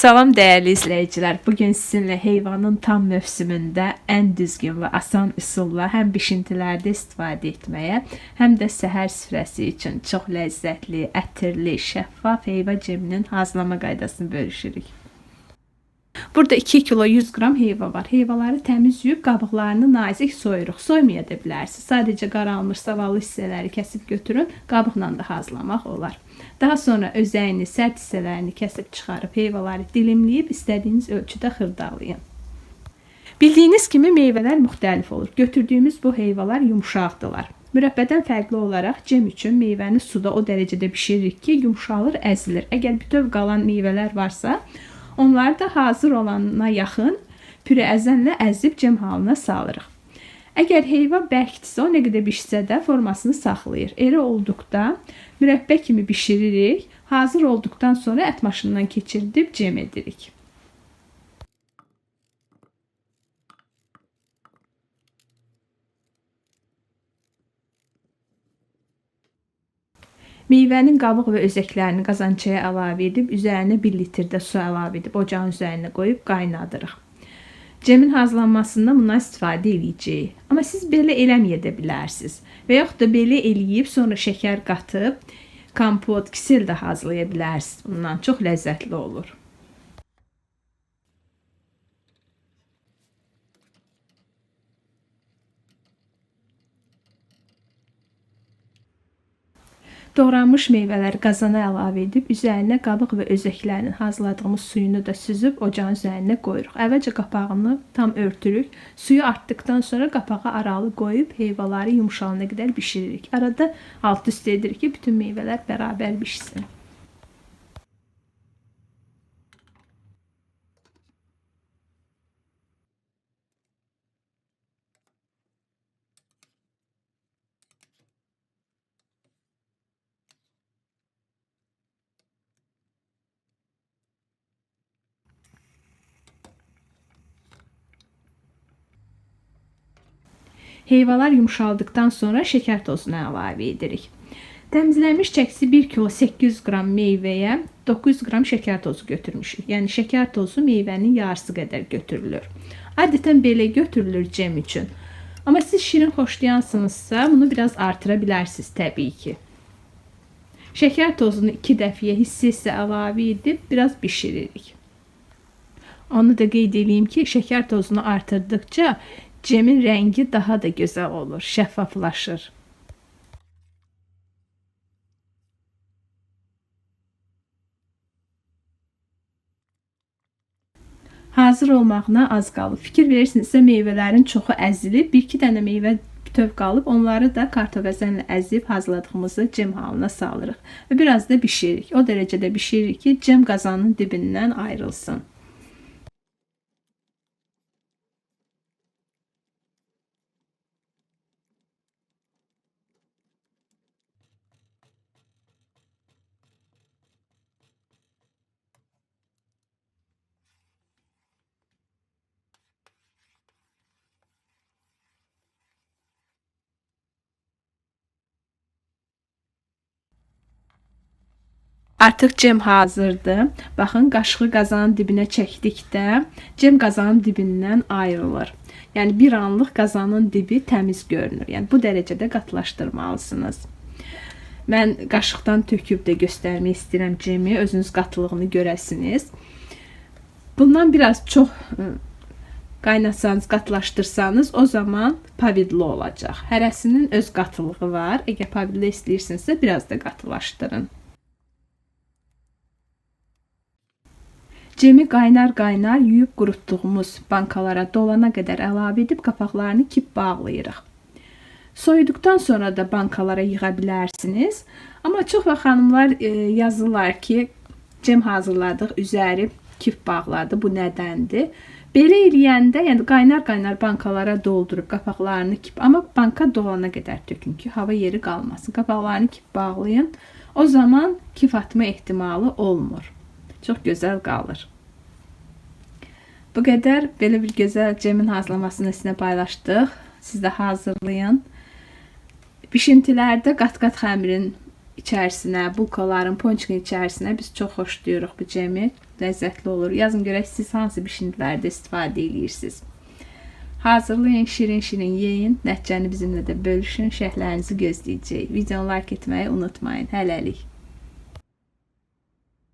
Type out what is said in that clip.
Salam dəyərli izləyicilər. Bugün sizinlə heyvanın tam mövsümündə ən düzgün və asan üsulla həm bişintilərdə istifadə etməyə, həm də səhər süfrəsi üçün çox ləzzətli, ətirli, şəffaf heyva ceminin hazırlama qaydasını bölüşürük. Burada 2 kilo 100 qram heyva var. Heyvaları təmiz yuyub qabıqlarını nazik soyuruq. Soymaya da bilərsiniz. Sadəcə qaralmış zavallı hissələri kəsib götürün, qabıqla da hazırlamaq olar. Daha sonra özəyini, sərt hissələrini kəsib çıxarıb heyvaları dilimləyib istədiyiniz ölçüdə xırdalayın. Bildiyiniz kimi meyvələr müxtəlif olur. Götürdüyümüz bu heyvalar yumşaqdılar. Mürəbbədən fərqli olaraq cem üçün meyvəni suda o dərəcədə bişiririk ki, yumşalır, əzilir. Əgər bütöv qalan meyvələr varsa, onları da hazır olanına yaxın püre əzənlə əzib cem halına salırıq. Əgər heyva bərkdirsə, o nə qədər bişsə də formasını saxlayır. Eri olduqda mürəbbə kimi bişiririk. Hazır olduqdan sonra ət maşınından keçirdib cem edirik. Meyvənin qabıq və özəklərini qazançaya əlavə edib, üzərinə 1 litrdə su əlavə edib, ocağın üzərinə qoyub qaynadırıq. Cemin hazırlanmasında bundan istifadə eləyəcəyik. Amma siz belə eləməyə də bilərsiniz. Və yaxud da belə eləyib, sonra şəkər qatıb, kompot, kisel də hazırlaya bilərsiniz. Bundan çox ləzzətli olur. Doğranmış meyvələri qazana əlavə edib, üzərinə qabıq və özəklərinin hazırladığımız suyunu da süzüb ocağın üzərinə qoyuruq. Əvvəlcə qapağını tam örtürük. Suyu artdıqdan sonra qapağı aralı qoyub heyvaları yumşalana qədər bişiririk. Arada alt üst edirik ki, bütün meyvələr bərabər bişsin. Heyvalar yumşaldıqdan sonra şəkər tozunu əlavə edirik. Təmizlənmiş çəkisi 1 kilo 800 qram meyvəyə 900 qram şəkər tozu götürmüşük. Yəni şəkər tozu meyvənin yarısı qədər götürülür. Adətən belə götürülür cem üçün. Amma siz şirin xoşlayansınızsa bunu biraz artıra bilərsiniz təbii ki. Şəkər tozunu 2 dəfəyə hissə-hissə əlavə edib biraz bişiririk. Onu da qeyd edeyim ki, şəkər tozunu artırdıqca cemin rəngi daha da gözəl olur, şəffaflaşır. Hazır olmağına az qalıb. Fikir verirsinizsə meyvələrin çoxu əzilib, 1-2 dənə meyvə bütöv qalıb, onları da kartof əzənlə əzib hazırladığımızı cem halına salırıq və biraz da bişiririk. O dərəcədə bişiririk ki, cem qazanın dibindən ayrılsın. Artıq cem hazırdır. Baxın, qaşığı qazanın dibinə çəkdikdə cem qazanın dibindən ayrılır. Yəni bir anlıq qazanın dibi təmiz görünür. Yəni bu dərəcədə qatlaşdırmalısınız. Mən qaşıqdan töküb də göstərmək istəyirəm cemi, özünüz qatılığını görəsiniz. Bundan biraz çox qaynatsanız, qatlaşdırsanız o zaman pavidli olacaq. Hərəsinin öz qatılığı var. Əgər pavidli istəyirsinizsə biraz da qatılaşdırın. Cemi qaynar-qaynar yuyub qurutduğumuz bankalara dolana qədər əlavə edib qapaqlarını kip bağlayırıq. Soyuduqdan sonra da bankalara yığa bilərsiniz. Amma çox vaxt xanımlar yazırlar ki, cem hazırladıq, üzəri kip bağladı, bu nədəndir? Belə eləyəndə, yəni qaynar-qaynar bankalara doldurub qapaqlarını kip, amma banka dolana qədər tökün ki, hava yeri qalmasın. Qapaqlarını kip bağlayın, o zaman kif atma ehtimalı olmur. Çox gözəl qalır. Bu qədər belə bir gözəl cemin hazırlamasını sizinlə paylaşdıq. Siz də hazırlayın. Bişintilərdə qat-qat xəmirin içərisinə, bulkaların, ponçikin içərisinə biz çox xoşlayırıq bu cemi. ləzzətli olur. Yazın görək siz hansı bişintilərdə istifadə edirsiniz. Hazırlayın, şirin-şirin yeyin. Nəticəni bizimlə də bölüşün. Şərhlərinizi gözləyəcəyik. Videonu like etməyi unutmayın. Hələlik.